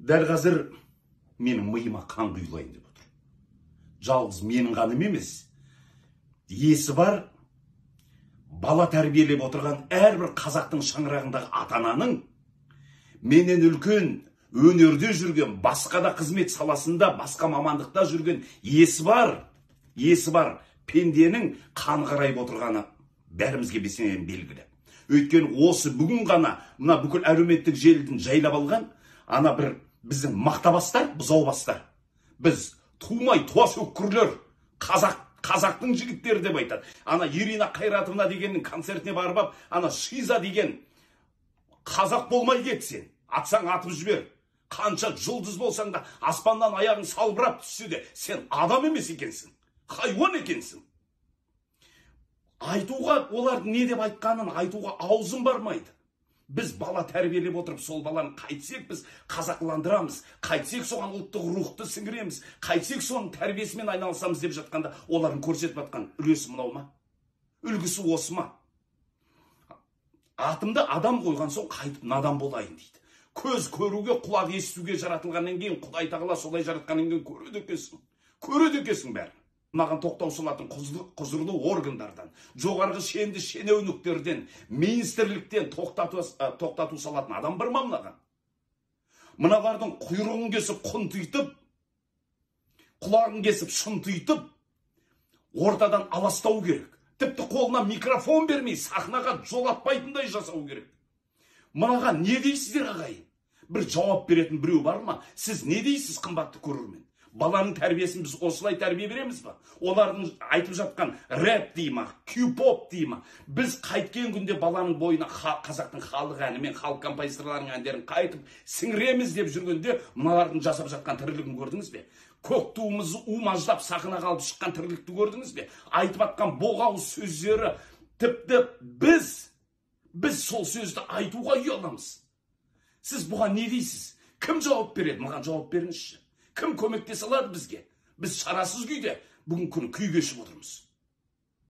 Дәл қазір менің миыма қан құйылайын деп отыр. Жалғыз менің қаным емес, есі бар, бала тәрбиелеп отырған әрбір қазақтың шаңырағындағы ата-ананың, менен үлкен өнерде жүрген, басқа да қызмет саласында, басқа мамандықта жүрген есі бар пенденің қан қарайып отырғаны бәрімізге бесенеден белгілі. Өйткені осы бүгін ғана мына бүкіл әлеуметтік желіні жайлап алған ана бір біздің мақтабастар, бұзаубастар. Біз тумай туа сөккірлер, қазақтың жігіттері деп айтады. Ана Ирина Қайратовна дегеннің концертіне барып ап, ана Шиза деген қазақ болмай кетсен, атсаң атып жібер. Қанша жұлдыз болсаң да, аспаннан аяғың салбырап түссе де, сен адам емес екенсің, хайуан екенсің. Айтуға, олардың не деп айтқанын айтуға аузым бармайды. Біз бала тәрбиелеп отырып, сол баланы қайтсек біз қазақыландырамыз, қайтсек соған ұлттық рухты сіңіреміз, қайтсек соның тәрбиесімен айналысамыз деп жатқанда, олардың көрсетіп жатқан үлесі мынау ма? Үлгісі осы ма? Атымды адам қойған соң қайтып надан болайын дейді. Көз көруге, құлақ естуге жаратылғаннан кейін, Құдай тағала солай жаратқаннан кейін көреді екенсің. Көреді екенсің бәрін. Маған тоқтау салатын құзырлы органдардан, жоғарғы шенді шенеуніктерден, министрліктен тоқтату салатын адам бар ма мынаған? Мыналардың құйрығын кесіп құнтитып, құлағын кесіп шынтитып, ортадан аластау керек. Тіпті қолына микрофон бермей, сахнаға жолатпайтындай жасау керек. Мынаған не дейсіздер, ағайын? Бір жауап беретін біреу бар ма? Сіз не дейсіз, қымбатты көрермен? Баланың тәрбиесін біз осылай тәрбие береміз ба? Олардың айтып жатқан рэп дей ма, кью-поп дей ма? Біз қайткен күнде баланың бойына қазақтың халық әні мен халық композиторларының әндерін қайтып сіңіреміз деп жүргенде, мыналардың жасап жатқан тірлігін көрдіңіз бе? Көк туымызды умаждап сахнаға алып шыққан тірлікті көрдіңіз бе? Айтып атқан боғауыз сөздері, тіпті біз сол сөзді айтуға ұяламыз. Сіз бұған не дейсіз? Кім жауап береді? Маған жауап беріңізші. Кім көмектесе алады бізге? Біз шарасыз күйде бүгін күні күй кешіп отырмыз.